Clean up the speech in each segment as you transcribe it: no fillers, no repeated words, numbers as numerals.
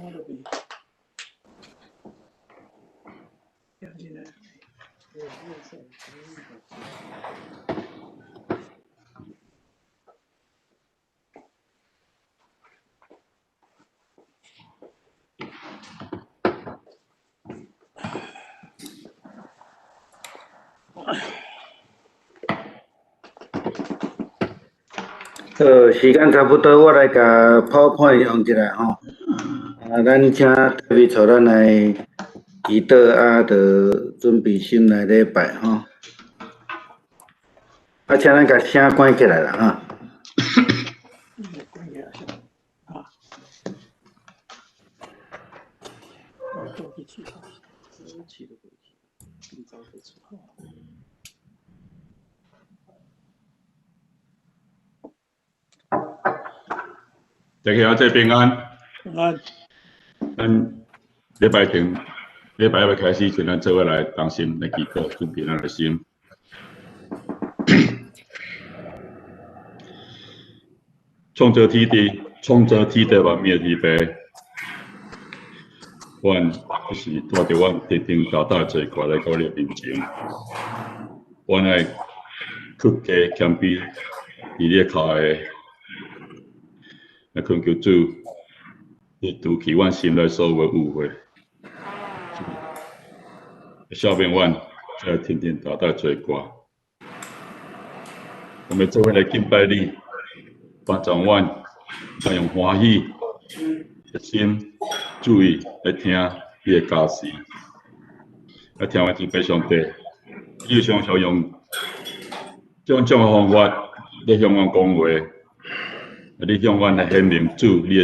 好，時間差不多，我來共 PowerPoint 用一下吼。啊，咱請特別帶咱來祈禱啊，就準備心來禮拜吼。啊，請咱共聲關起來啦，哈。大家好，平安。平安。咱禮拜前，禮拜欲開始前，咱做伙來同心來祈禱，準備咱的心。創造天地，創造天地萬物的天父，阮是帶著阮直直大大罪過來到你面前，阮愛屈低謙卑佇你的跤下。來懇求主，你除去阮心內所有的污穢，赦免阮這天天大大罪過。我們做伙來敬拜你，幫助阮，來用歡喜的心注意來聽你的教示，來聽完敬拜上帝，你常常用種種的方法來向阮講話。你向阮來顯明主你的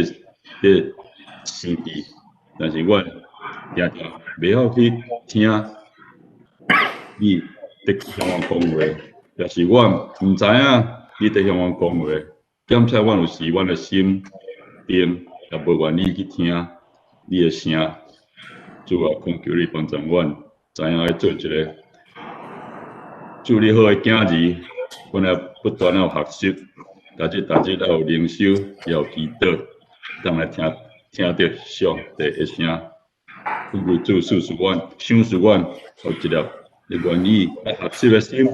你的心意，但是阮定定袂曉去聽你佇向阮講話，也是阮毋知影你佇向阮講話。兼且阮有時阮的心定也無願意去聽你的聲。主啊，懇求你幫助阮，知影愛做一个主你好的囝兒，阮愛不斷有學習。逐日逐日愛有靈修，也有祈禱，當來聽聽著上帝的聲。懇求主賜予阮，賞賜阮有一粒你願意來學習的心，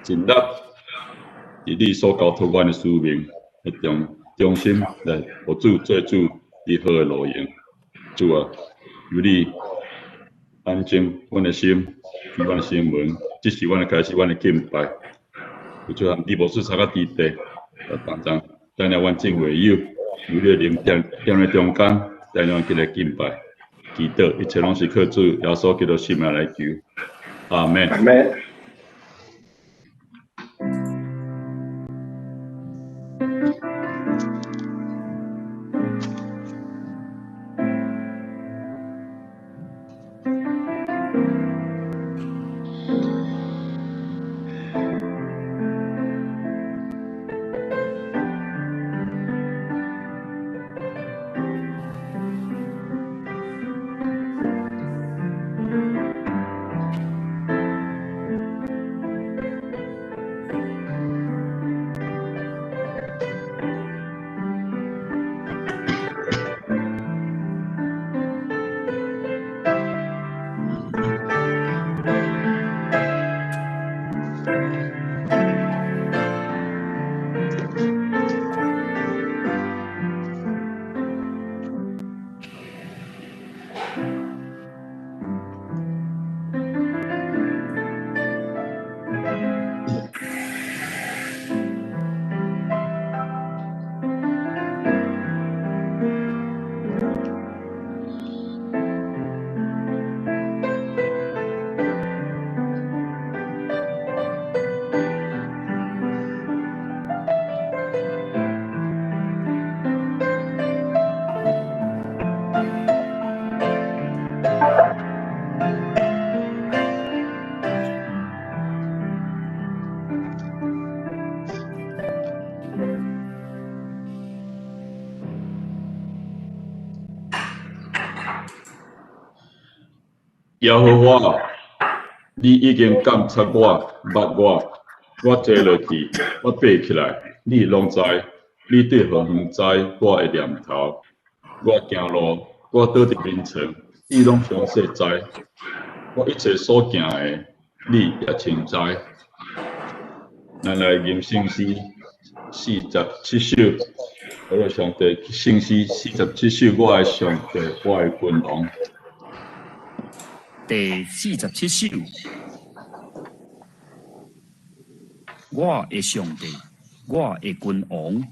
盡力佇你所交託阮的使命，來忠忠心來予主做主你好的路用。主啊，求你安靜阮的心，開阮的心門，這是阮的開始，阮的敬拜。求主啊，你無輸差甲佇地。當中，帶領阮眾會友，有你的靈踮踮咧中間，帶領阮起來敬拜、祈禱，一切攏是靠主耶穌基督聖名來求。阿們。阿們。耶和華，你已經監察我，捌我，我坐落去，我爬起來，你攏知。你對遠遠知我的念頭，我行路我倒佇眠床，你攏詳細知；我一切所行的，你也清知。咱來吟聖詩四十七首，我的上帝，聖詩四十七首，我的上帝，我的君王。第四十七首，我的上帝，我的君王。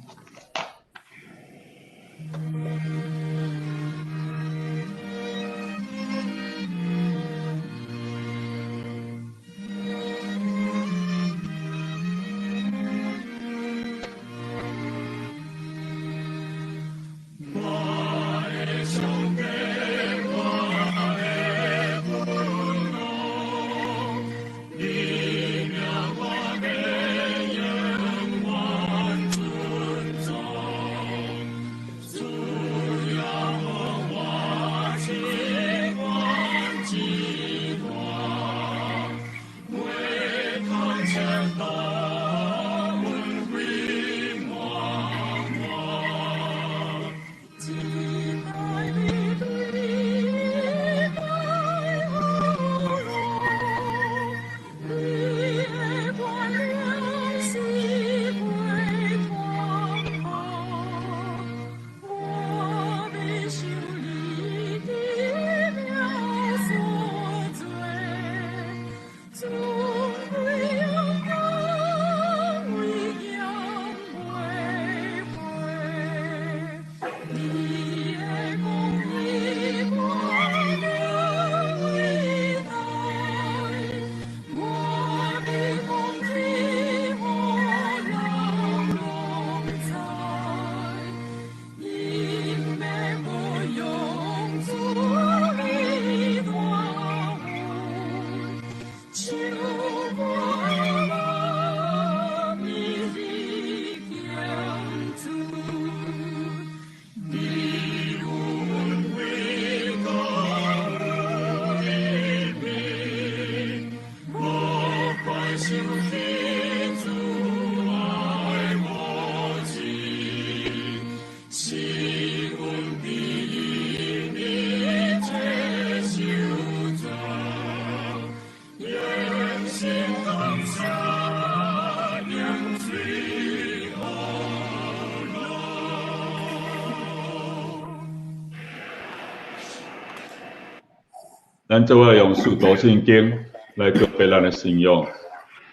咱做伙用使徒信經來告白咱的信仰。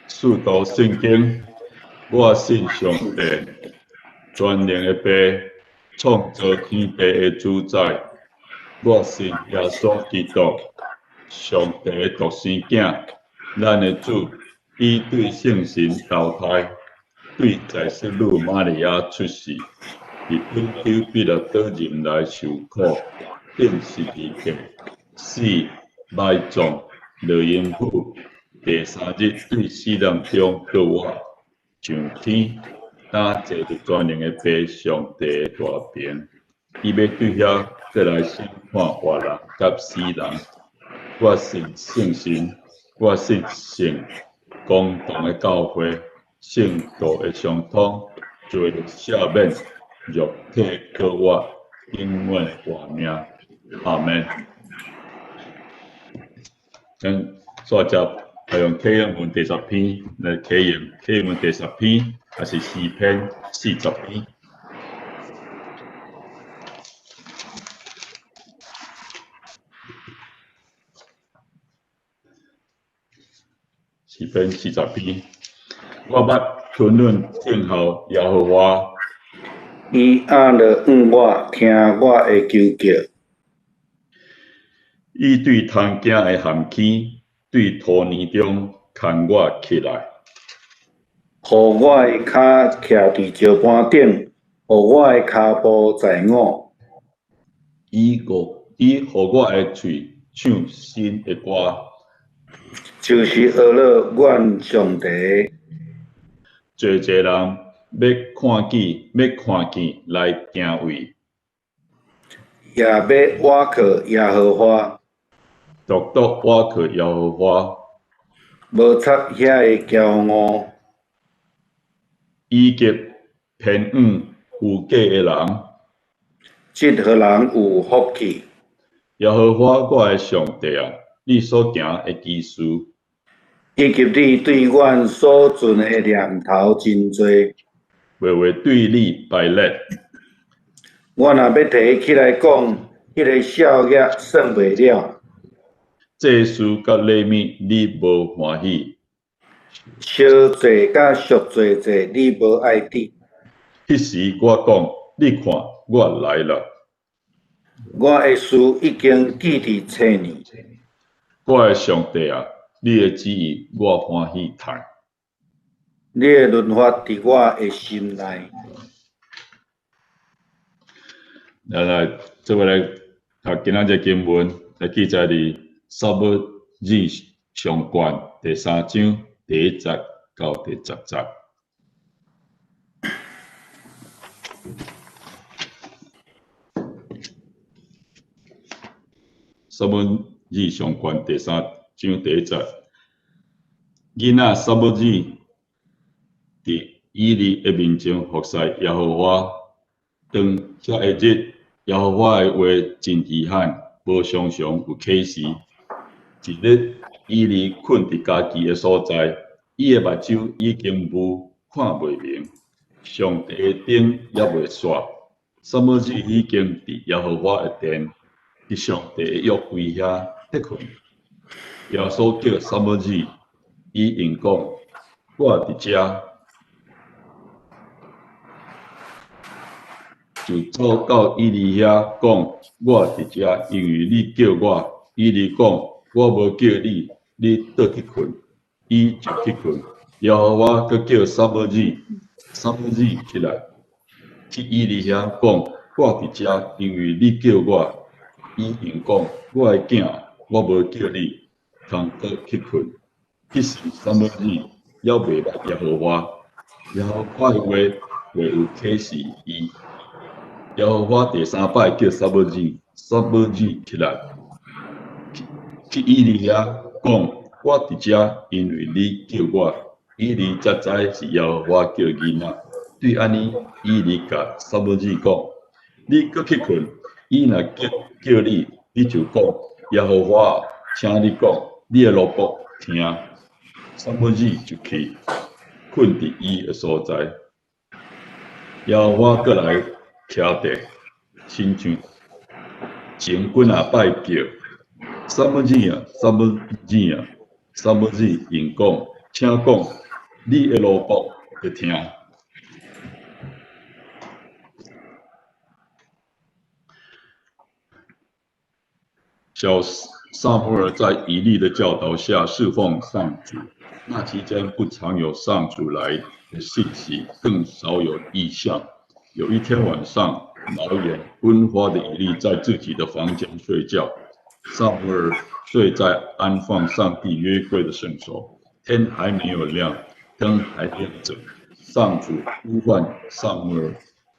使徒信經，我信上帝，全能的父，創造天地的主宰。我信耶穌基督，上帝的獨生囝，咱的主，伊對聖神投胎，對在聖女瑪利亞出世，佇本丟彼拉多入來受苦，釘十字架，死埋葬，落陰府，第三日對死人中復活，上天，今坐佇全能的父上帝的大爿，伊欲對遐閣來審判活人佮死人。我信聖神，我信聖公同的教會，聖徒的相通，罪的赦免，肉體復活，永遠的活命。阿們。咱煞接來用啟應文第十篇來啟應，啟應文第十篇，抑是詩篇四十篇。詩篇四十篇，我捌吞忍等候耶和華，伊掩耳向我，聽我的求叫。伊對蟲驚的陷坑，對塗泥中牽我起來，予我的跤徛佇石板頂，予我的跤步在穩。伊予我的喙唱新的歌，就是學樂阮上帝。濟濟人欲看見，欲看見來敬畏，也欲倚靠耶和華。獨獨倚靠耶和華，無插遐的驕傲，以及偏向虛假的人，則予人有福氣。耶和華我的上帝啊，你所行的奇事，以及你對阮所存的念頭真濟，袂會對你敗劣。我若欲提起來講，彼个數額算袂了。祭司佮禮物，你無歡喜；燒祭佮贖罪祭，你無愛滴。彼時我講，你看，我來了。我的事已經記佇冊裡。我的上帝啊，你的旨意我歡喜趁。你的律法佇我的心內。咱來做伙來讀今仔日經文，來記載佇撒母耳上卷第三章第一節到第十節。撒母耳上卷第三章第一節，囡仔撒母耳佇以利的面前服侍耶和華，當遐个日，耶和華的話真稀罕，無常常有啟示。一日，以利睏佇家己的所在，伊的目睭已經霧，看袂明，上帝的燈猶未煞。撒母耳已經佇耶和華的殿，佇上帝的約櫃遐歇睏。耶穌叫撒母耳，伊應講：我佇遮。就走到以利遐講：我佇遮，因為你叫我。以利講：我無叫你，你倒去睏。伊就去睏。耶和華閣叫撒母耳，撒母耳起來，去以利遐講：我佇遮，因為你叫我。伊應講：我的囝，我無叫你，通閣去睏。彼時撒母耳猶未捌耶和華，耶和華的話未有啟示伊。耶和華第三擺叫撒母耳，撒母耳起來，去以利遐講：我佇遮，因為你叫我。以利才知是耶和華叫囡仔。對按呢，以利共撒母耳講：你閣去睏。伊若閣叫你，你就講：耶和華，請你講，你的奴僕聽。撒母耳就去睏佇伊的所在。耶和華閣來徛地，親像前幾若擺叫撒母耳啊，撒母耳啊，撒母耳應講：請講，你的奴僕會聽。小撒母耳在以利的教導下侍奉上主，那期間不常有上主來的信息，更少有異象。有一天晚上，老眼昏花的以利在自己的房間睡覺，撒母耳睡在安放上帝約櫃的聖所。天還沒有亮，燈還亮著。上主呼喚撒母耳，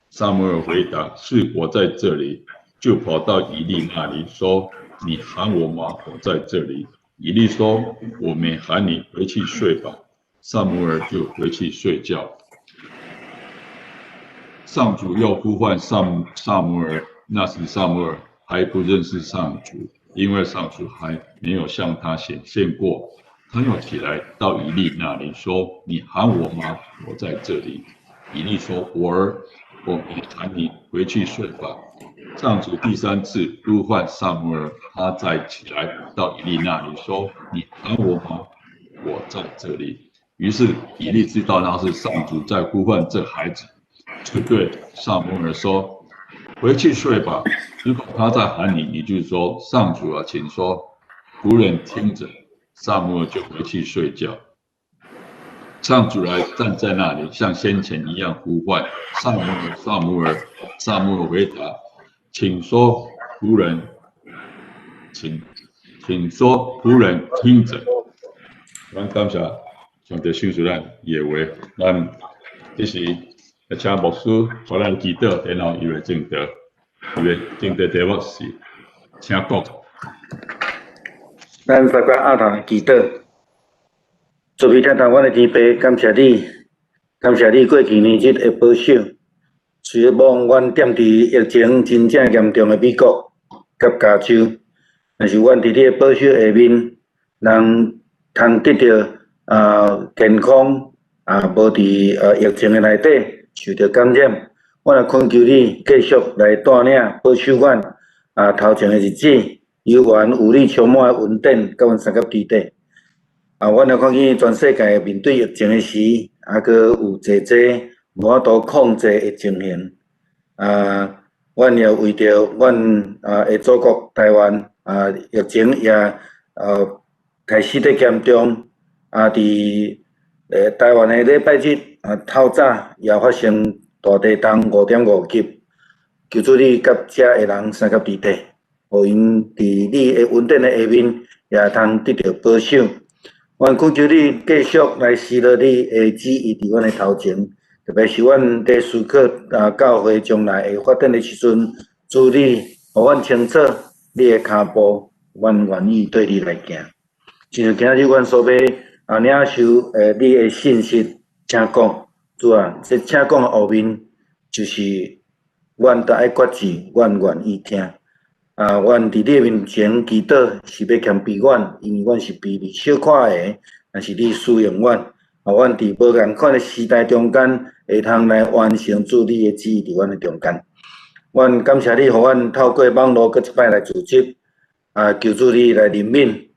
撒母耳回答：是我在這裡。就跑到以利那裡說：你喊我嗎？我在這裡。以利說：我沒喊你，回去睡吧。撒母耳就回去睡覺。上主又呼喚撒母耳，那時撒母耳還不認識上主，因為上主還沒有向他顯現過。他又起來到以利那裡說：你喊我嗎？我在這裡。以利說：我兒，我沒喊你，回去睡吧。上主第三次呼喚撒母耳，他再起來到以利那裡說：你喊我嗎？我在這裡。於是以利知道那是上主在呼喚這孩子，就對撒母耳說：回去睡吧。如果他再喊你，你就說：上主啊，請說。僕人聽著。撒母耳就回去睡覺。上主來站在那裡，像先前一樣呼喚撒母耳，撒母耳。撒母耳回答：請說，僕人，請說，僕人聽著。咱感謝上帝賞賜咱伊的話，咱這時請牧師帶咱祈禱，然後伊會證道，伊的證道題目是，請講。咱大家阿頭祈禱，慈悲疼痛阮的天父，感謝你，感謝你過去年日的保守。雖然阮踮佇疫情真正嚴重的美國佮加州，但是阮佇你的保守下面，人通得著健康，無佇疫情的內底受著感染。阮也懇求你繼續來帶領保守阮頭前的日子，猶原有你充滿的恩典，佮阮相佮佇底。阮也看見全世界面對疫情的時，閣有濟濟無法度控制的情形。阮也為著阮的祖國台灣，疫情也開始咧嚴重。佇台灣的禮拜日透早也發生大地震5.5級，求主你佮遮的人相佮佇底，予𪜶佇你的恩典的下面，也通得著保守。阮懇求你繼續來施落你的旨意佇阮的頭前，特別是阮佇思考教會將來會發展的時陣，主你予阮清楚你的跤步，阮願意對你來行。親像今仔日阮所欲領受你的信息，請講，主啊，這請講的後面就是阮著愛決志，阮願意聽。阮佇你的面前祈禱，是欲謙卑阮，因為阮是卑微小可的，但是你使用阮，予阮佇無仝款的時代中間，會通來完成主你的旨意佇阮的中間。阮感謝你，予阮透過網路閣一擺來組織，求主你來憐憫，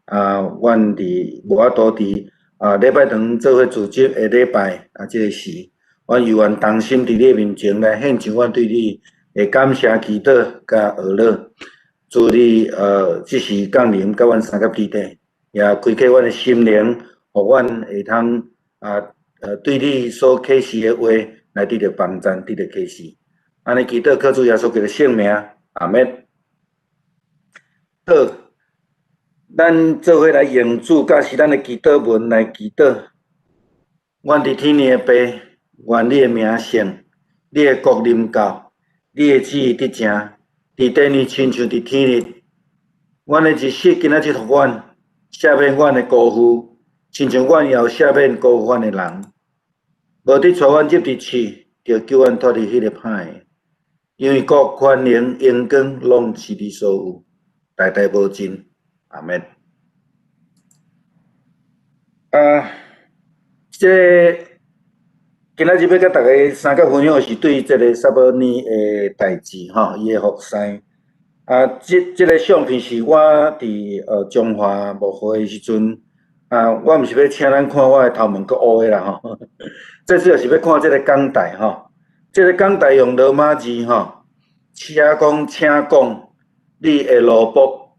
阮佇無法度佇禮拜堂做伙組織的禮拜這个時，阮猶原同心佇你的面前來獻上阮對你的感謝祈禱佮哀禱。主你這時降臨，佮阮相佮佇底，也開啟阮的心靈，予阮會通對你所啟示的話來得著幫贊，得著啟示。按呢祈禱，靠主耶穌基督聖名，阿們。好，咱做伙來用主教示咱的祈禱文來祈禱。阮佇天的父，願你的名聖，你的國臨到，你的旨意得成，佇地呢親像佇天呢。阮的日食今仔日予阮，赦免阮的辜負，親像阮也有赦免辜負阮的人。無得帶阮入佇試，著救阮脫離彼个歹的。因為國權能榮光攏是你所有，代代無盡。阿們。這今仔日欲佮大家相佮分享的是對這个撒母耳的代誌吼，伊的服侍。這个相片是我佇中華牧會的時陣，我毋是欲請咱看我的頭毛閣烏的啦吼，這主要是欲看這个講台吼，這个講台用羅馬字吼，寫講請講你的奴僕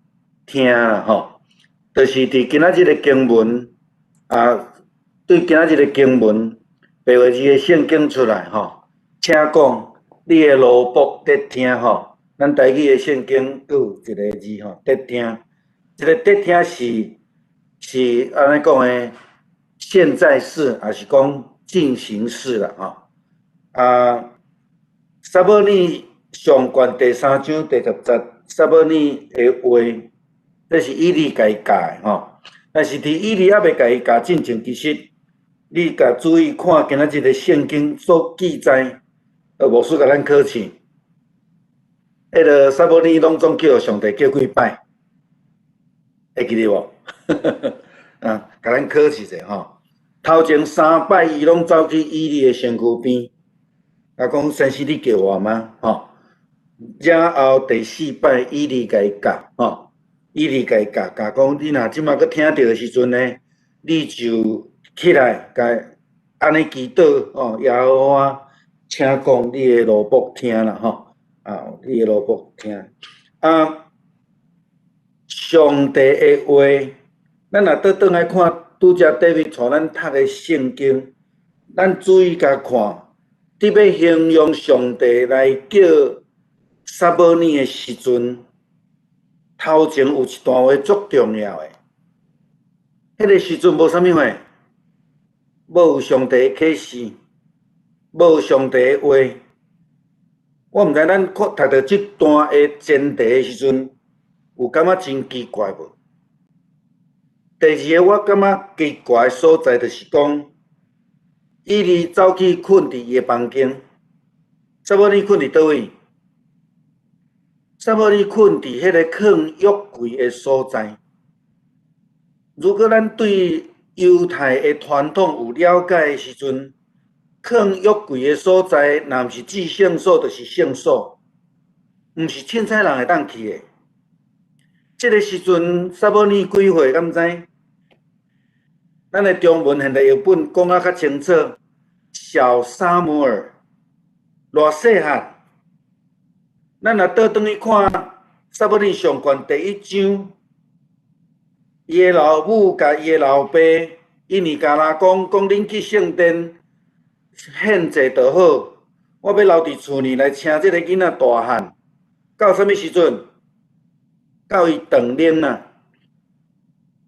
聽啦吼，就是佇今仔日的經文，對今仔日的經文，白話字的聖經出來吼，請講你的奴僕佇聽吼。咱台語的聖經閣有一个字吼，佇聽，這个佇聽是按呢講的，現在式，抑是講進行式啦吼。撒母耳上卷第三章第十節，撒母耳的話，這是以利共伊教的吼。但是佇以利猶未共伊教進前，其實你共注意看今仔日的聖經所記載，牧師共咱考試。彼个撒母耳攏總去予上帝叫幾擺？會記得無？共咱考試者吼。頭前三擺伊攏走去以利的身軀邊，講先生你叫我嗎？吼。然後第四擺以利共伊教，吼，以利共伊教，教講你若這馬閣聽著的時陣呢，你就起來，共按呢祈禱，吼，耶和華，請講你的奴僕聽啦，吼。你的奴僕聽。上帝的話，咱若倒轉來看，拄才 David 帶咱讀的聖經，咱注意共看，佇欲形容上帝來叫撒母耳的時陣，頭前有一段話足重要的。彼个時陣無啥物貨，無有上帝的啟示，無有上帝的話。我毋知咱看讀著這段的前提的時陣，有感覺真奇怪無？第二个，我感覺奇怪的所在就是講，以利走去睏佇伊的房間，撒母耳睏佇佗位？撒母耳睏佇彼个囥約櫃的所在。如果咱對猶太的傳統有了解的時陣，囥約櫃的所在，若毋是至聖所，就是聖所，毋是凊彩人會當去的。這个時陣，撒母耳幾歲？敢知？咱的中文現代譯本講啊較清楚，小撒母耳，偌細漢。咱若倒轉去看撒母耳上卷第一章，伊的老母共伊的老爸，𪜶共伊講，講恁去聖殿獻祭就好，我欲留佇厝裡來請這个囡仔大漢，到啥物時陣？到伊斷奶啦，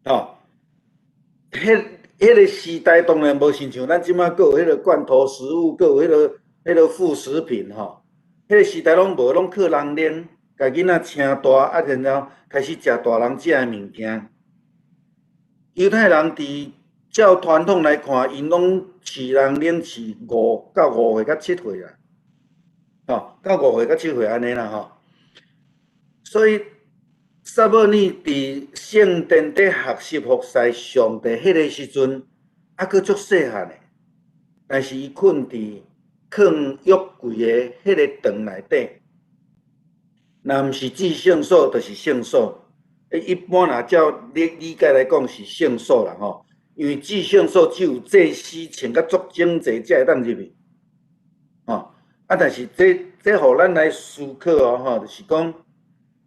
吼！彼個時代當然無親像咱這馬閣有彼個罐頭食物，閣有彼個副食品吼。彼個時代攏無，攏靠人奶，共囡仔請大，啊，然後開始食大人食的物件。猶太人佇照傳統來看，𪜶攏飼人奶飼5到5歲到7歲啦，吼，到5歲到7歲按呢啦吼。所以撒母耳佇聖殿底學習服侍上帝彼个時陣，猶閣足細漢的，但是伊睏佇囥約櫃的彼个帳內底，若毋是至聖所，就是聖所。一般若照理解來講是聖所啦吼，因為至聖所只有祭司穿甲足整齊才會當入去，吼。啊，但是這予咱來思考哦，吼，就是講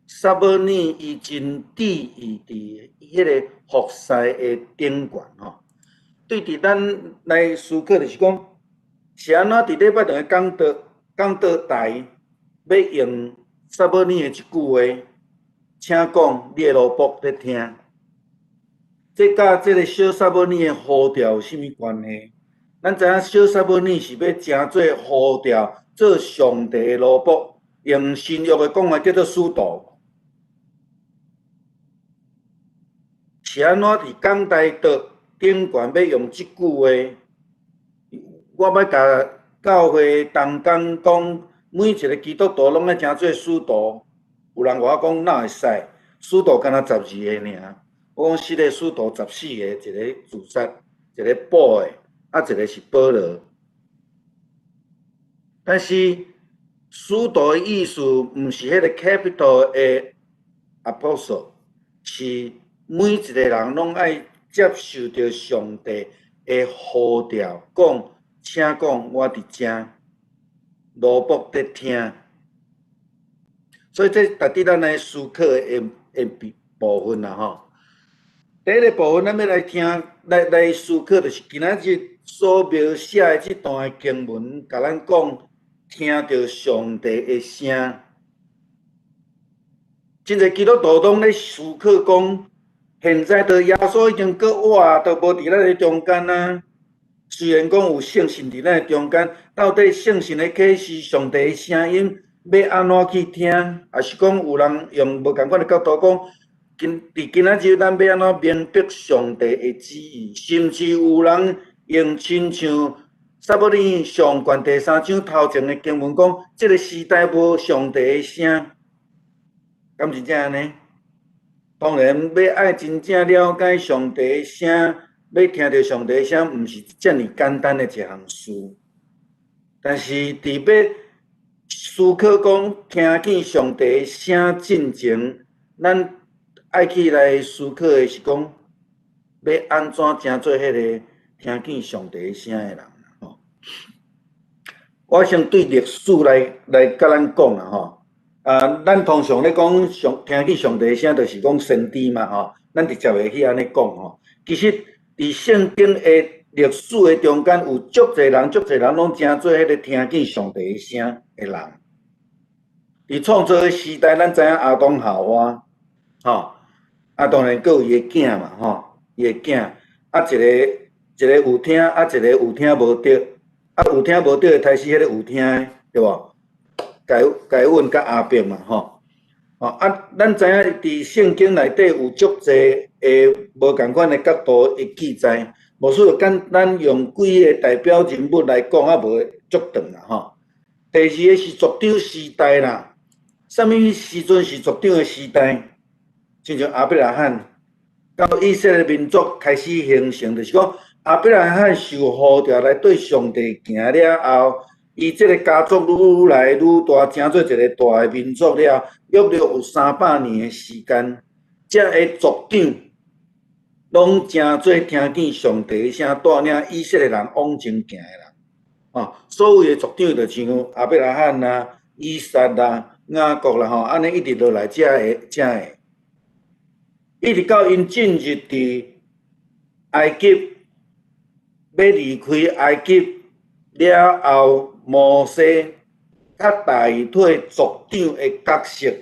撒母耳伊真注意佇彼个服侍的頂懸吼。對佇咱來思考，就是講是按怎佇禮拜堂的講道台欲用撒母耳的這句話，請講你的奴僕咧聽，這佮這个小撒母耳的呼召有啥物關係？咱知影小撒母耳是欲成做呼召，做上帝的奴僕，用新約的講話叫做使徒。是按怎佇講台道頂懸欲用這句話？我欲共教會同工講，每一个基督徒攏愛成做使徒。有人共我講哪會使？使徒敢若12个爾。我講是的，使徒14个，一个自殺，一个補的，啊，一个是保羅。但是使徒的意思，毋是彼个 capital 的 apostle，是每一个人攏愛接受著上帝的呼召，講，請講，我佇遮，奴僕佇聽。所以這值得咱來思考的部分啦吼。第一个部分，咱欲來聽、來思考，就是今仔日所描寫的這段經文，共咱講聽著上帝的聲。真濟基督徒攏咧思考講，現在的耶穌已經閣活，都無佇咱的中間啊。雖然講有聖神佇咱的中間，到底聖神的啟示、上帝的聲音，欲按怎去聽？抑是講有人用無仝款的角度講，佇今仔日咱欲按怎明白上帝的旨意？甚至有人用親像撒母耳上卷第三章頭前的經文講，這个時代無上帝的聲，敢真正按呢？當然，欲愛真正了解上帝的聲，欲聽著上帝的聲，毋是遮爾簡單的一項事。但是，佇欲思考講聽見上帝的聲進前，咱愛去來思考的是講，欲按怎成做彼个聽見上帝的聲的人吼。我先對歷史來共咱講啦吼。啊，咱通常咧講上聽見上帝的聲，就是講先知嘛吼。咱直接會去按呢講吼。其實，佇聖經的歷史的中間，有足濟人、足濟人攏成做彼个聽見上帝的聲的人。佇創造的時代，咱知影亞當夏娃，吼，啊，當然閣有伊的囝嘛，吼，伊的囝，啊，一个一个有聽，啊，一个有聽無著，啊，有聽無著的刣死彼個有聽的，對無？該隱佮亞伯嘛，吼，吼啊，咱知影佇聖經內底有足濟的無仝款的角度的記載，無需要簡單用幾个代表人物來講，啊無足長啦，吼。第二个是族長時代啦，啥物時陣是族長的時代？親像亞伯拉罕到以色列民族開始形成，就是講亞伯拉罕受呼召來對上帝行了後，伊這個家族愈來愈大，成做一個大的民族了，約略有300年的時間，這个族長攏成做聽見上帝的聲，帶領以色列人往前行的人。哦，所謂的族長就像亞伯拉罕啊、以撒啊、雅各啦，吼，按呢一直落來，才會才會，一直到𪜶進入佇埃及，欲離開埃及了後，摩西較代替族長的角色，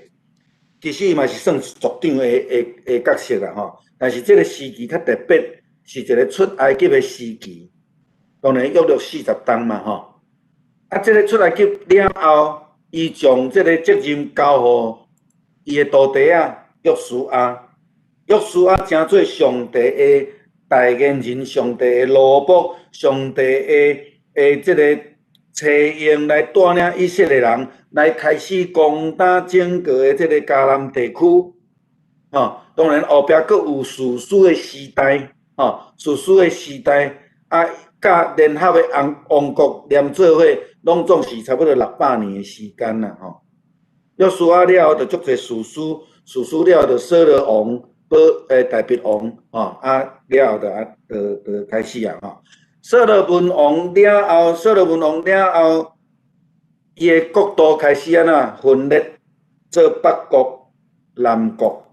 其實伊嘛是算族長的角色啦，吼。但是這個時期較特別，是一個出埃及的時期，當然約略40冬嘛，吼。啊，這個出埃及了後，伊將這個責任交予伊的徒弟仔約書亞，約書亞成做上帝的代言人，上帝的奴僕，上帝的這個差用來帶領以色列人來開始攻打整個的這個迦南地區。吼，當然後壁閣有士師的時代，吼，士師的時代啊，佮聯合的王國連做伙，攏總是差不多600年的時間啦，吼。約書亞了後就足濟士師，士師了後就掃羅王，保大衛王，吼，啊了後就啊就就開始啊，吼。所羅門王了後，所羅門王了後，伊的國度開始按怎分裂做北國、南國。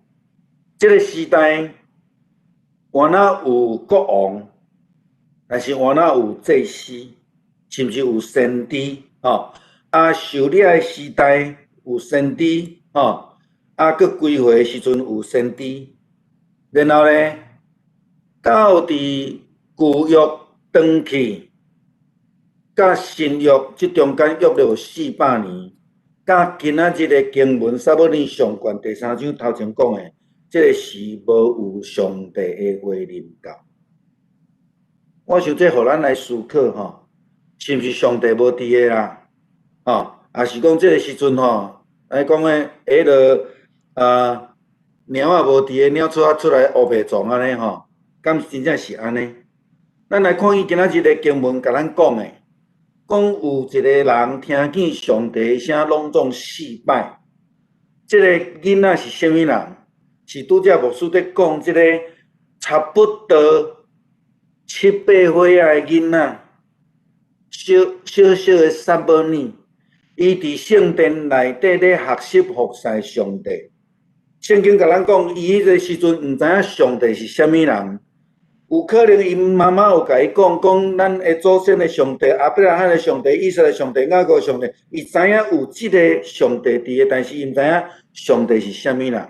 這個時代，原來有國王，但是原來有祭司，甚至有先知，吼。啊，狩獵的時代有先知，吼。啊，閣歸回的時陣有先知，然後咧，到佇舊約轉去，佮新約這中間約略有400年，佮今仔日的經文撒母耳上卷第三章頭前講的，這個時無有上帝的話臨到。我想這予咱來思考吼，是毋是上帝無佇个啦？吼，抑是講這個時陣吼，來講的彼落啊，貓仔無佇个，鳥鼠仔出來烏白撞按呢吼，敢真正是按呢？咱來看伊今仔日的經文，共咱講的，講有一個人聽見上帝的聲，攏總四擺。這個囡仔是啥物人？是拄才牧師佇講這個差不多七八歲仔的囡仔，小小小的撒母耳，伊佇聖殿內底咧學習服侍上帝。聖經共咱講，伊彼個時陣毋知影上帝是啥物人，有可能𪜶媽媽有共伊講，講咱的祖先的上帝，亞伯拉罕的上帝，以撒的上帝，雅各的上帝，伊知影有這個上帝佇個，但是伊毋知影上帝是啥物人。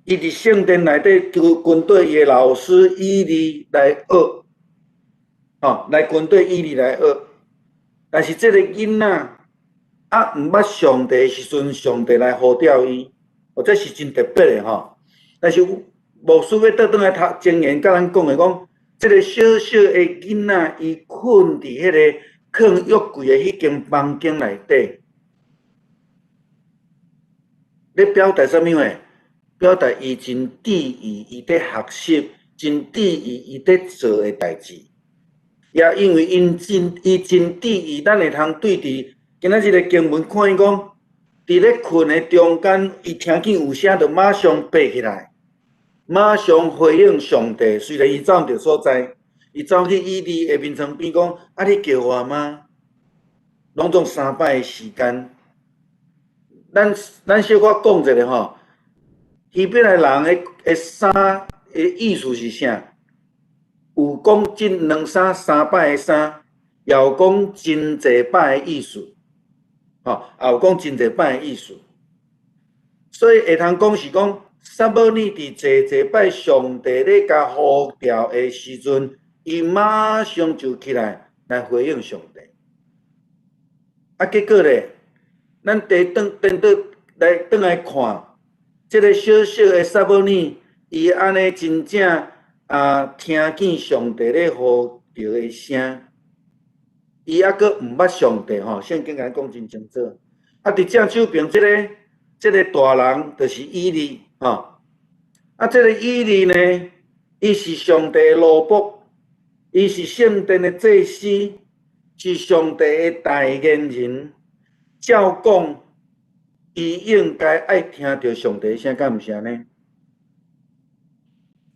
伊佇聖殿內底就跟綴伊的老師以利來學，吼，來跟綴以利來學。但是這個囡仔啊，毋捌上帝的時陣，上帝來呼召伊，哦，這是真特別的吼。但是牧師欲倒轉來讀箴言，共咱講的講，這個小小的囡仔，伊睏佇彼個囥約櫃的彼間房間內底，咧表達啥物話？表達伊真注意伊佇學習，真注意伊佇做的代誌。也因為伊真注意，咱會通對佇今仔日的經文看伊講，佇咧睏的中間，伊聽見有聲，就馬上爬起來，馬上回應上帝。雖然伊走毋著所在，伊走去以利的眠床邊講：啊，你叫我嗎？攏總三擺的時間。咱小可講一下吼。希伯來人的三的意思是啥？有講這兩三三擺的三，也有講真濟擺的意思，吼，也有講真濟擺的意思。所以會通講是講，撒母耳佇濟濟擺上帝咧共呼召的時陣，伊馬上就起來來回應上帝。啊，結果咧，咱佇轉顛倒來轉來看。這個小小的撒母耳，伊按呢真正啊，聽見上帝咧呼召的聲，伊猶閣毋捌上帝吼，聖經共咱講真清楚，啊，佇正手爿這個大人就是以利吼。啊，這個以利呢，伊是上帝的奴僕，伊是聖殿的祭司，是上帝的代言人。照講，伊應該愛聽著上帝聲，敢毋是按呢？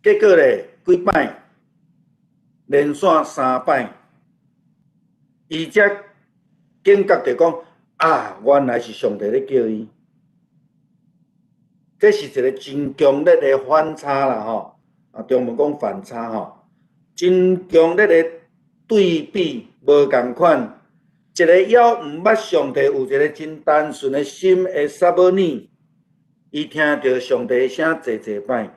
結果咧，幾擺連續三擺，伊才警覺著講啊，原來是上帝咧叫伊。這是一個真強烈的反差啦，吼！啊，中文講反差吼，真強烈的對比，無仝款。一個猶毋捌上帝，有一個真單純的心的撒母耳，伊聽著上帝的聲濟濟擺。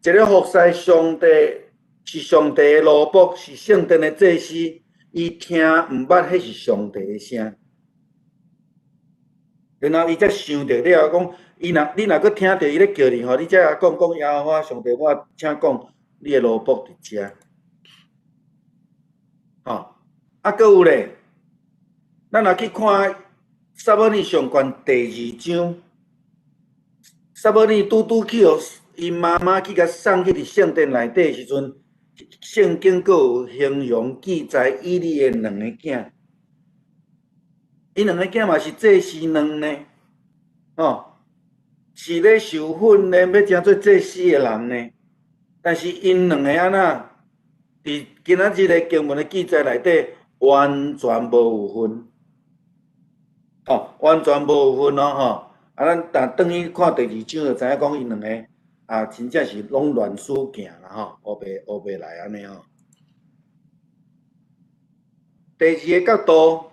一個服侍上帝是上帝的奴僕，是聖殿的祭司，伊聽毋捌彼是上帝的聲。然後伊才想著了講，伊若你若閣聽著伊咧叫你吼，你才共講講耶和華上帝，我請講，你的奴僕佇遮。吼，啊，閣有咧，咱若去看撒母耳上卷第二章，撒母耳拄拄去予伊媽媽去共送去佇聖殿內底的時陣，聖經閣有形容記載以利的兩个囝。𪜶兩个囝嘛是祭司吶呢，吼，是咧受訓練欲成做祭司的人呢。但是𪜶兩个按怎？佇今仔日的經文的記載內底，完全無有份，吼，完全無有份哦，吼。啊，咱但轉去看第二章就知影講𪜶兩个啊，真正是攏亂輸行啦，吼，烏白烏白來按呢吼。第二个角度，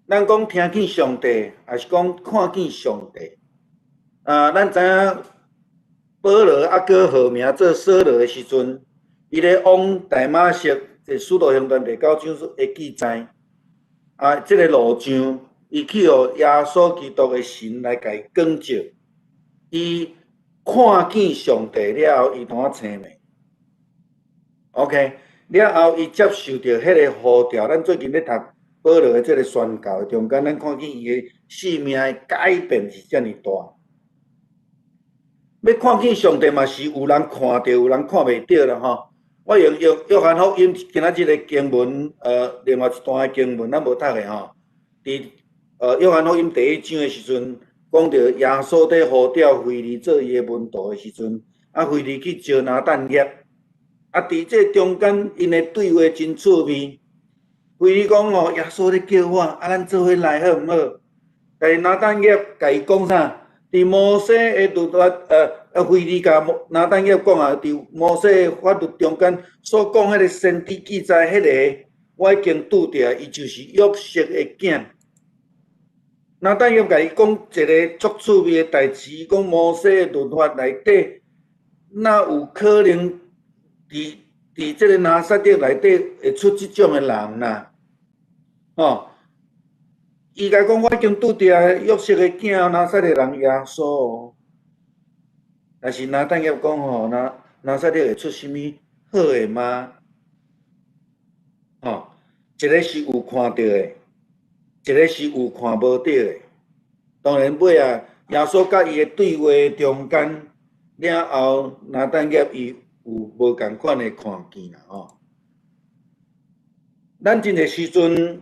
咱講聽見上帝，抑是講看見上帝？啊，咱知影保羅猶閣號名做掃羅的時陣，伊咧往大馬色，這使徒行傳第九章的記載，啊，這个路上，伊去予耶穌基督的神來共伊光照，伊看見上帝了後，伊當青面。OK，了後伊接受著彼个呼召，咱最近咧讀保羅的這个宣教的中間，咱看見伊的生命的改變是遮爾大。欲看見上帝嘛是有人看著，有人看袂著啦吼。我用約約翰福音今仔日的經文，另外一段的經文，咱無讀的吼。佇約翰福音第一章的時陣，講著耶穌佇呼召腓利做伊的門徒的時陣，啊，腓利去招拿但業，啊，佇這中間𪜶的對話真趣味。腓利講吼，耶穌咧叫我，啊，咱做伙來好毋好？但是拿但業共伊講啥？佇摩西的律法，腓利共拿但業講啊，佇摩西的法律中間所講彼个先知記載，彼个我已經拄著，伊就是約瑟的囝。拿但業共伊講一个足趣味的代誌，講摩西的律法內底，哪有可能佇這个拿撒勒內底會出這種的人啦？吼！伊共講，我已經拄著約瑟的囝，拿撒勒人耶穌哦。但是拿但業講吼，拿撒勒會出啥物好的嗎？吼，一个是有看著的，一个是有看無著的。當然尾仔，耶穌佮伊的對話中間了後，拿但業伊有無仝款的看見啦吼。咱真濟時陣，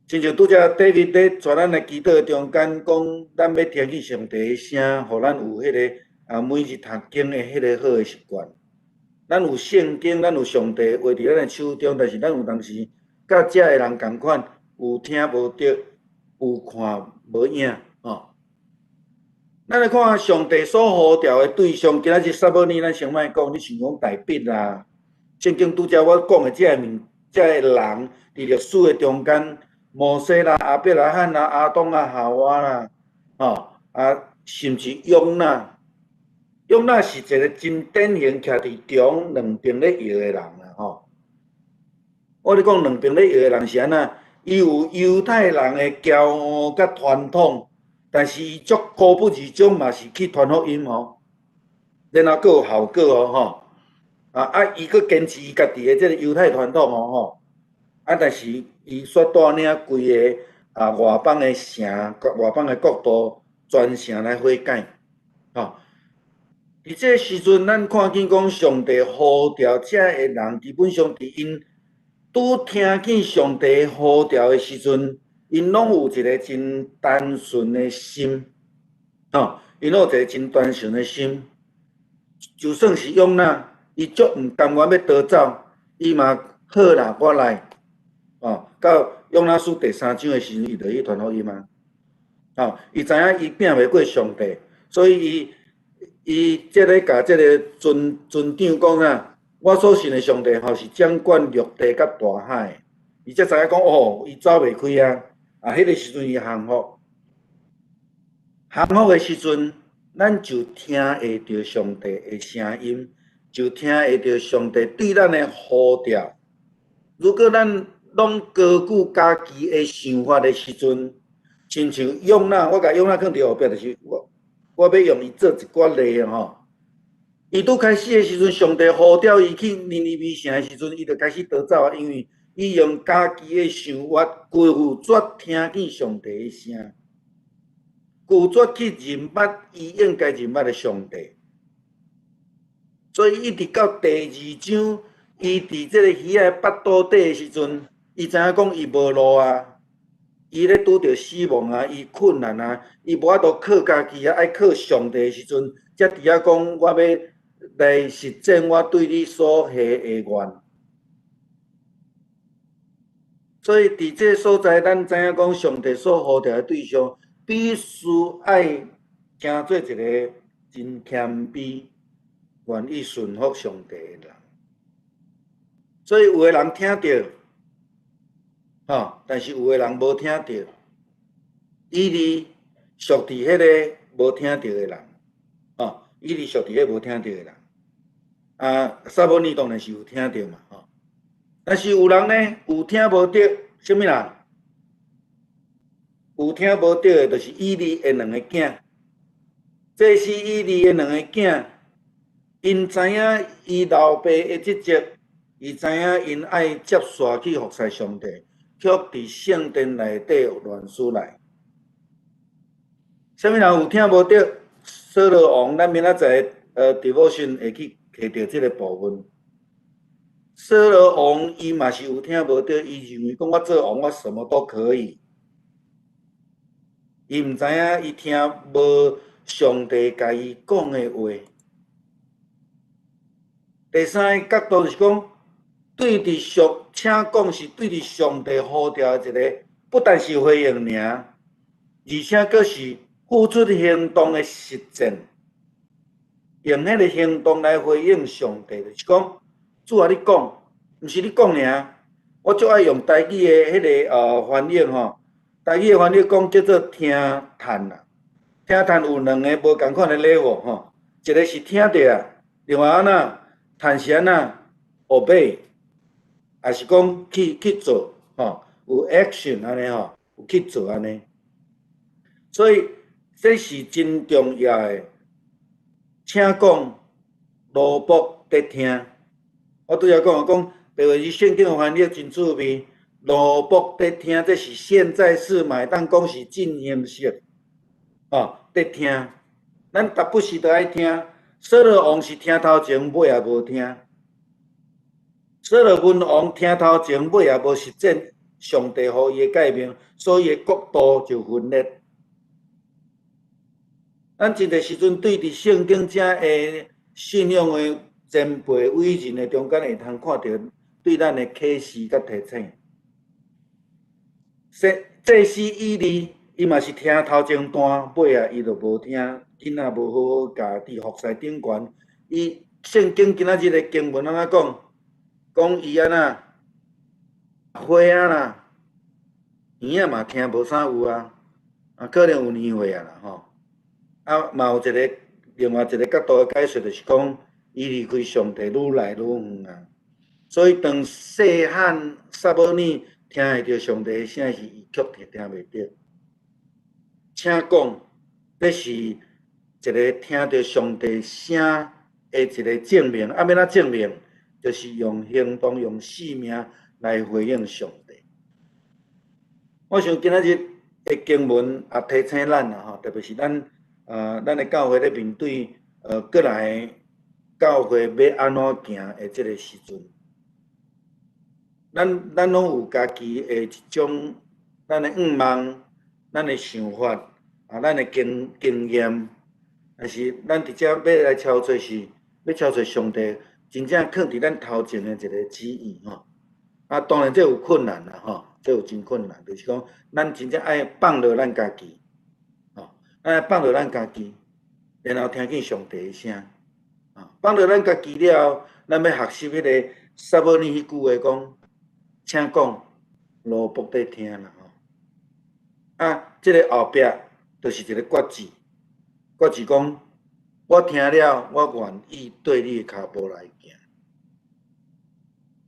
親像拄才 David 咧帶咱來祈禱中間講，咱欲聽見上帝的聲，予咱有彼个啊每日讀經的彼个好的習慣。咱有聖經，咱有上帝話佇咱的手中，但是咱有當時佮遮的人仝款，有聽無著，有看無影，吼。咱來看上帝所呼召的對象，今仔日撒母耳，咱先莫講，你想講大衛啦，聖經拄才我講的這个物，這个人佇歷史的中間，摩西啦、亞伯拉罕啦、亞當啊、夏娃啦，吼啊，甚至約拿，約拿是一个真典型徛佇中兩邊咧搖的人啦，吼。我咧講兩邊咧搖的人是按怎？伊有猶太人的驕傲佮傳統，但是伊足固不而終嘛是去傳福音哦，然後閣有效果哦，吼。啊！伊閣堅持伊家己的這个猶太傳統哦，吼。啊，但是伊煞帶領規个啊外邦的城、外邦的國度全城來悔改，吼。佇這个時陣，咱看見講上帝呼召遮的人，基本上佇𪜶拄聽見上帝呼召的時陣，𪜶攏有一个真單純的心，吼，𪜶攏有一个真單純的心。就算是約拿，伊足毋甘願欲逃走，伊嘛好啦，我來，吼，到約拿書第三章的時陣，伊就去傳福音啊，吼，伊知影伊拚袂過上帝，所以伊這个共這个船船長講啊，我所信的上帝吼是掌管陸地佮大海，伊才知影講哦，伊走袂開啊，啊，彼个時陣伊降服，降服的時陣，咱就聽會著上帝的聲音，就聽會著上帝對咱的呼召。如果咱攏高舉家己的想法的時陣，親像約拿，我共約拿囥佇後壁，就是我欲用伊做一寡例吼。伊拄開始的時陣，上帝呼召伊去尼尼微城的時陣，伊就開始逃走啊，因為伊用家己的想法拒絕聽見上帝的聲，拒絕去認捌伊應該認捌的上帝。所以一直到第二章，伊佇這个魚仔的腹肚底的時陣，伊知影講伊無路啊，伊咧拄著死亡啊，伊困難啊，伊無法度靠家己啊，愛靠上帝的時陣，才佇遐講我欲來實踐我對你所許的願。所以佇這个所在，咱知影講上帝所呼召的對象，必須愛成做一个真謙卑、願意順服上帝的人。所以有的人聽著，吼，但是有的人無聽著。以利屬佇彼个無聽著的人，吼，以利屬佇彼个無聽著的人。啊，撒母耳當然是有聽著嘛，吼。但是有人呢，有聽無著，啥物人？有聽無著的，就是以利的兩个囝。這是以利的兩个囝，𪜶知影伊老爸的職責，伊知影𪜶愛接續去服侍上帝，卻佇聖殿內底亂出來。啥物人有聽無著？掃羅王，咱明仔載devotion 會去提著這个部分。掃羅王伊嘛是有聽無著，伊認為講我做王，我什麼都可以。伊毋知影，伊聽無上帝共伊講的話。第三个角度就是講，對佇上，請講是對佇上帝呼召的一个，不但是回應爾，而且閣是付出行動的實踐，用彼个行動來回應上帝，就是講，主啊，你講，毋是你講爾，我足愛用台語的彼个翻譯吼，台語的翻譯講叫做聽嘆啦，聽嘆有兩个無仝款的 level 吼，一个是聽著啊，另外按怎嘆是按怎 obey，抑是講去做吼，有 action 按呢吼，有去做按呢，所以這是真重要的。請講，奴僕得聽。我拄才講講，白話字聖經的翻譯真趣味，奴僕得聽，這是現在式嘛會當講是進行式，哦，得聽。咱逐不時都愛聽。掃羅王是聽頭前，尾也無聽。所羅門王聽頭前，尾也無實踐上帝予伊的誡命，所以伊的國度就分裂。咱真濟時陣對佇聖經遮的信仰的前輩偉人的中間，會通看著對咱的啟示佮提醒。祭司以利，伊嘛是聽頭前段，尾仔伊就無聽，囡仔無好好教，佇服侍頂懸。伊聖經今仔日的經文按怎講？講伊按怎花仔啦，耳仔嘛聽無啥有啊，啊可能有年歲啊啦吼。啊，嘛有一个另外一个角度的解說，就是講伊離開上帝愈來愈遠啊。所以當細漢撒母耳聽會著上帝的聲時，伊卻聽袂著。請講，這是一个聽著上帝聲的一个證明。啊，欲按怎證明？就是用行動、用生命來回應上帝。我想今仔日的經文也提醒咱啦吼，特別是咱咱的教會咧面對過來教會欲按怎行的這个時陣，咱攏有家己的一種咱的願望、咱的想法啊，咱的經驗，但是咱佇遮欲來超揣是，欲超揣上帝真正囥佇咱頭前的一个旨意吼。啊，當然這有困難啦吼，這有真困難，就是講咱真正愛放落咱家己，吼，咱愛放落咱家己，然後聽見上帝的聲，啊，放落咱家己了後，咱欲學習彼个撒母耳彼句話講，請講，奴僕佇聽啦吼。啊，這个後壁就是一个決志，決志講，我聽了，我願意綴你的跤步來行。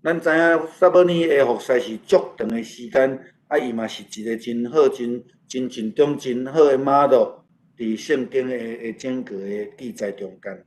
咱知影撒母耳的服侍是足長的時間，啊，伊嘛是一个真好、真真盡忠、真好的 model，佇聖經的整個的記載中間。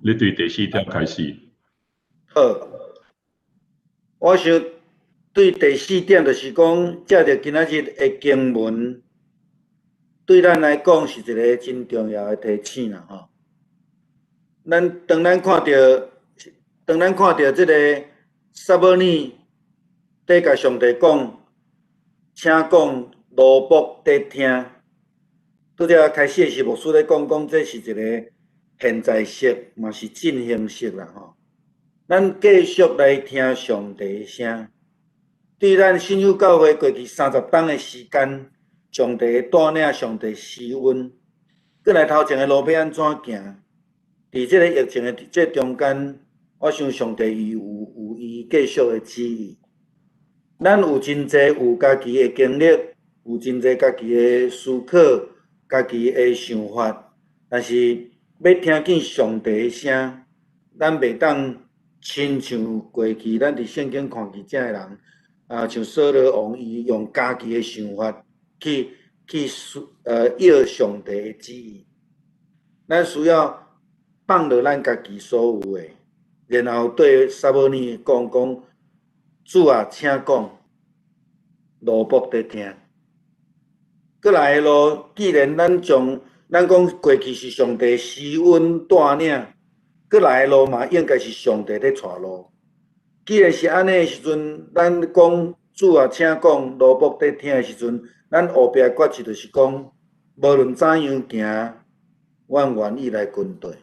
你對第四點開始。好，我想對第四點就是講，藉著今仔日的經文，對咱來講是一个真重要的提醒啦吼。咱當咱看著，當咱看著這个撒母耳佇共上帝講，請講，奴僕佇聽。拄才開始的時，牧師咧講講，這是一个現在式，嘛是進行式啦吼。咱繼續來聽上帝的聲，對咱信友教會過去30冬的時間，上帝帶領，上帝施恩，過來頭前的路欲按怎行？佇這个疫情的這中間，我想上帝伊有伊繼續的旨意。咱有真濟有家己的經歷，有真濟家己的思考，家己的想法，但是欲聽見上帝的聲，咱袂當親像過去咱佇聖經看見這个人，啊，像掃羅王，伊用家己的想法去要上帝的旨意。咱需要放落咱家己所有的，然後對撒母耳講講，主啊，請講，奴僕佇聽。過來的路，既然咱將咱講過去是上帝施恩帶領，過來的路嘛應該是上帝咧帶路。既然是按呢的時陣，咱講主啊，請講，奴僕佇聽的時陣，咱後壁決志就是講，無論怎樣行，阮願意來跟綴。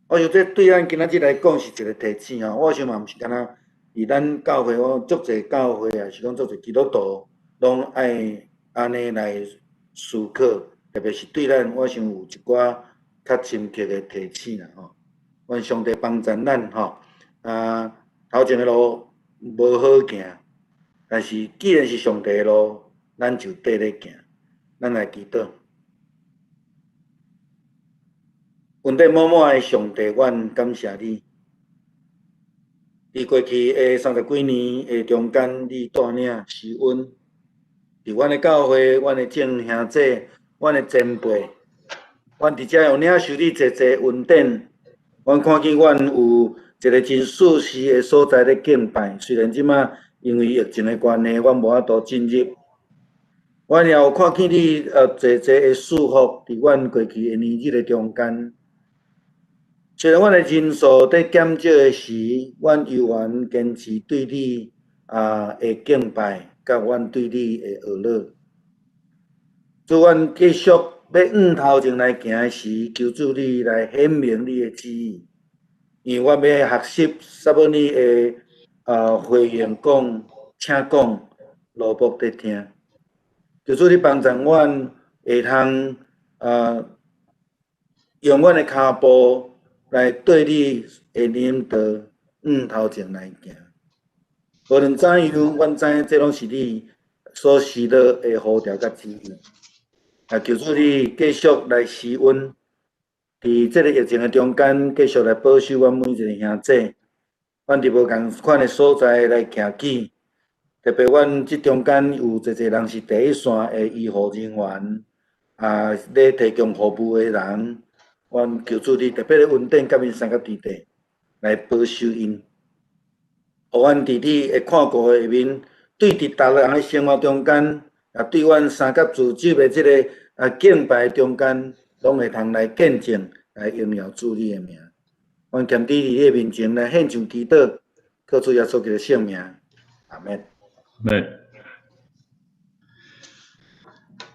我想這對咱今仔日來講是一个提醒吼。我想嘛毋是干焦佇咱教會，我足濟教會啊，是講足濟基督徒，攏愛按呢來思考，特別是對咱，我想有一寡較深刻的提醒啦吼。願上帝幫助咱吼。啊，頭前的路無好行，但是既然是上帝的路，咱就綴咧行。咱來祈禱。恩典滿滿的上帝，阮感謝你。佇過去的30幾年的中間，你帶領施恩，佇阮的教會、阮的眾兄弟、阮的前輩，阮佇遮有領受你濟濟恩典。阮看見阮有一个真舒適的所在咧敬拜，雖然這馬因為疫情的關係，阮無法度進入。阮也有看見你濟濟的祝福，佇阮過去的年日的中間。雖然阮的人數佇減少的時，阮猶原堅持對你的敬拜，佮阮對你的學樂。主，阮繼續欲向頭前來行的時，求主你來顯明你的旨意，因為阮欲學習撒母耳的回應講，請講，奴僕佇聽。求主你幫助阮會通用阮的跤步來對你的領導向頭前來行。無論怎樣，阮知影這攏是你所喜樂的呼召佮旨意。啊，求主你繼續來施恩，佇這个疫情的中間，繼續來保守阮每一个兄弟。阮佇無仝款的所在來徛起，特別阮這中間有濟濟人是第一線的醫護人員，啊，咧提供服務的人，阮求主你特別的恩典，佮𪜶相佮弟弟來保守𪜶，予阮佇你的看顧的下面，對佇逐人的生活中間，啊，對阮三甲組織的這个敬拜中間，攏會通來見證，來榮耀主你的名。阮謙卑佇你的面前來獻上祈禱，靠主耶穌基督聖名，阿們。阿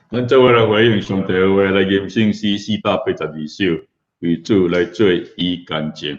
咱做伙來回應上帝的話，來吟聖詩482首，為主來做伊見證。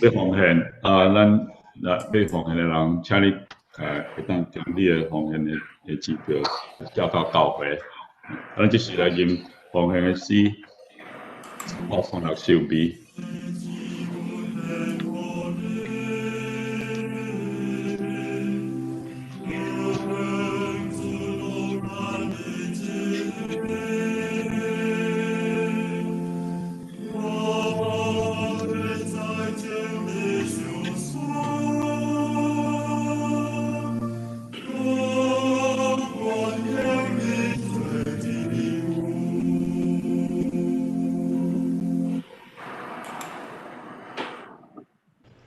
欲奉獻啊，咱來欲奉獻的人，請你會當將你的奉獻的支票寄到教會。咱這時來吟奉獻的詩，336首美。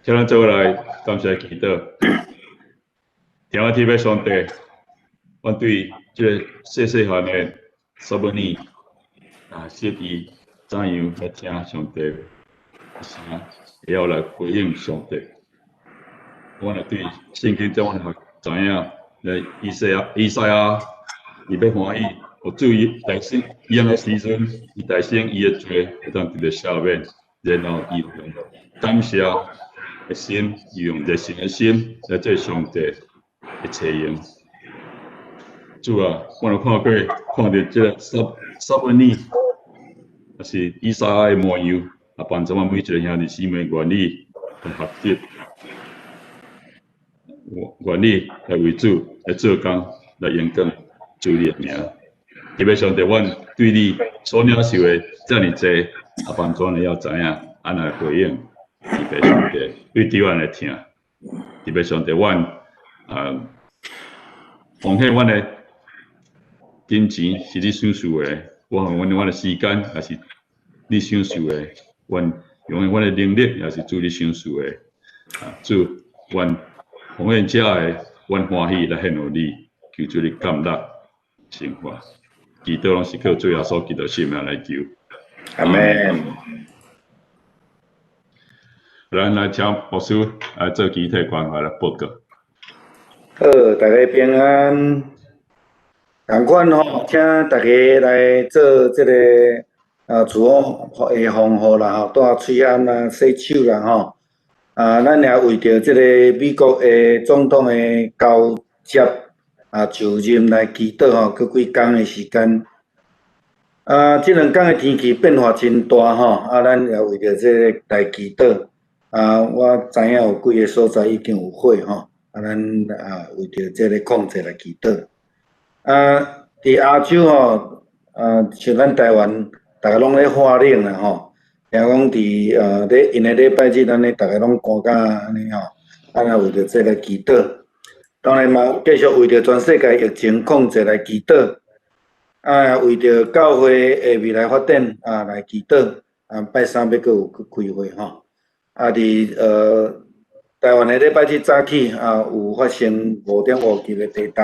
請咱做伙來感謝祈禱，天父天父上帝，阮對這个細細漢的撒母耳啊，小弟怎樣來聽上帝的聲，會曉來回應上帝。阮會對聖經中，阮會知影，來以賽亞，以賽亞，伊欲歡喜，予主伊代替伊的時陣，伊代替伊的罪會當得著赦免，然後伊用感謝的心，伊用熱誠的心來做上帝的冊用。主啊，阮有看過，看著這个撒母耳，抑是以賽亞的模樣，啊，幫助阮每一个兄弟姊妹願意來學習，願意來為主來做工，來榮光主你的名。特別上帝，阮對你所領受的遮爾濟，啊，幫助阮會曉知影按怎來回應。特別上帝對對阮的疼，特別上帝，阮啊，奉獻阮的金錢是你賞賜的，我奉獻阮的時間也是你賞賜的，阮用阮的能力也是主你賞賜的。啊，主，阮奉獻這个，阮歡喜來獻予你，求主你感納生活。祈禱攏是靠主耶穌基督聖名來求。阿門。咱來請牧師來做祈禱關懷來報告。好，大家平安。仝款吼，請大家來做這个自我的防護啦吼，戴喙罨啦、洗手啦吼。啊，咱也為著這个美國的總統的交接啊就任來祈禱吼，閣幾工的時間。啊，這兩工的天氣變化真大吼，啊，咱也為著這个來祈禱。啊，我知影有幾个所在已經有火吼，啊，咱啊為著這个控制來祈禱。啊，佇亞洲吼，啊，像咱台灣，逐家攏咧寒冷啦吼。聽講佇咧𪜶的禮拜日，按呢逐家攏寒甲按呢吼，啊，若為著這來祈禱。當然嘛，繼續為著全世界疫情控制來祈禱。啊，為著教會的未來發展啊來祈禱。啊，拜三欲閣有去開會吼。啊，佇台灣的禮拜日早起啊，有發生5.5級的地動。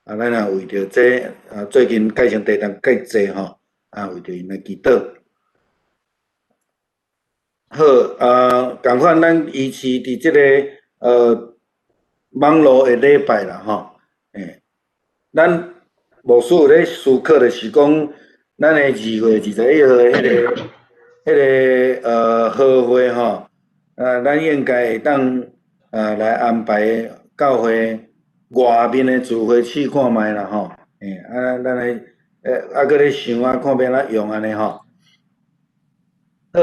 啊，咱也為著這啊，最近蓋成地動較濟吼，啊，為著𪜶來祈禱。好，啊，仝款咱維持佇這个網路的禮拜啦吼，欸，咱牧師有咧思考的是講，咱的2月21號的彼个合會吼，啊，咱應該會當啊來安排教會外面的聚會試看覓啦吼，欸，啊，咱來啊，閣咧想啊，看欲按怎用按呢吼。好，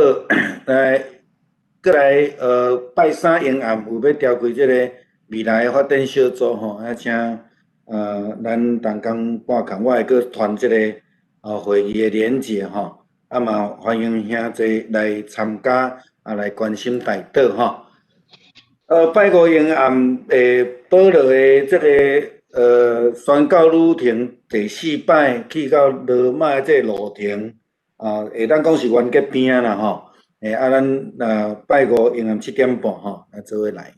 來，閣來拜三下暗有欲召開這个未來的發展小組吼，啊，請咱同工半工，我會閣傳這个會議的連結吼，啊嘛歡迎兄弟來參加，啊來關心代禱吼。拜五下暗會保留的這个宣教旅程第四擺去到羅馬的這个路程，啊，會當講是完結篇啦吼。欸，啊，咱拜五下暗7點半吼，來做伙來。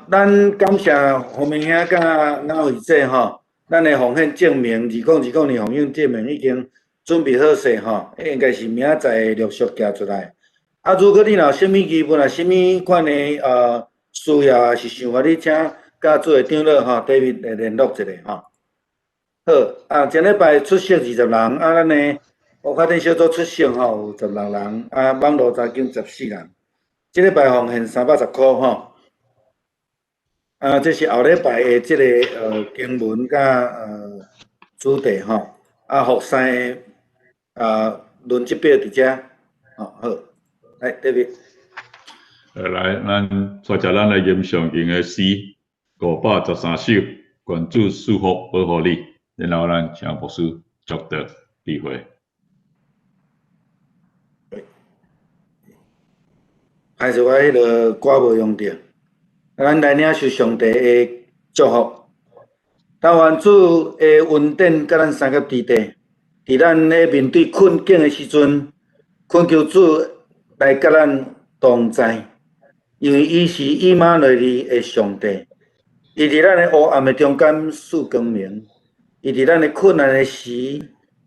咱感謝洪明兄佮雅慧姐吼，咱的奉獻證明，2020年奉獻證明已經準備好勢吼，應該是明仔載陸續寄出來。啊，如果你若有啥物疑問啊，啥物款的需要啊，是想法，你請佮做會長老吼，David 來聯絡一下吼。好，啊，前禮拜出席20人，啊，咱的發展小組出席吼有16人，啊，網路查經14人。這禮拜奉獻310箍吼。啊，這是後禮拜的這个經文佮主題吼。啊，服侍啊輪值表佇遮，吼好，來 David。來，咱帶著咱來吟上經的詩513首，願主賜福保護你。然後咱請牧師祝禱閉會。歹勢，我彼个歌無用著，咱來領受上帝的祝福。但願主的恩典佮咱相佮佇地，佇咱咧面對困境的時陣，懇求主來佮咱同在，因為伊是以馬內利的上帝，伊佇咱的黑暗的中間賜光明，伊佇咱的困難的時，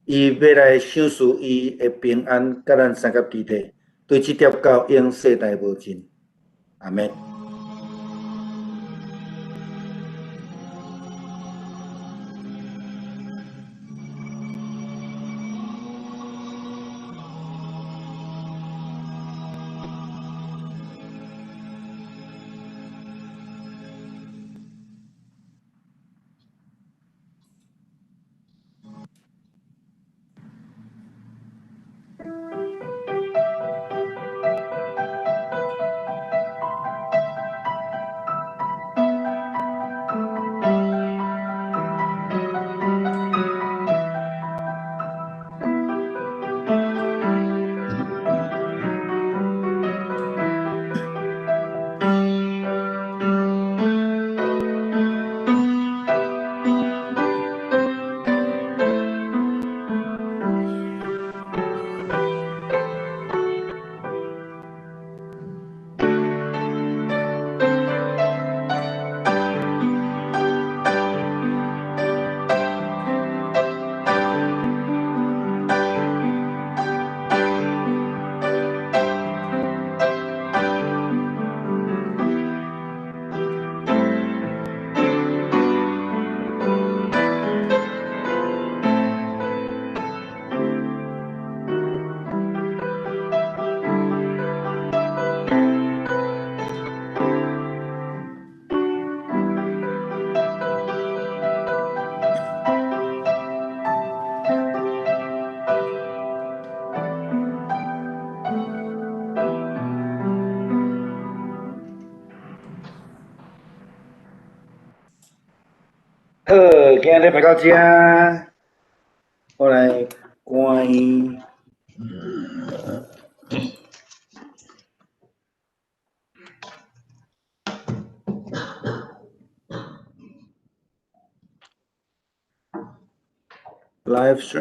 伊欲來賞賜伊的平安，佮咱相佮佇地，對這粒到永世代無盡。阿們。好，今日排到遮，我來關。Live stream。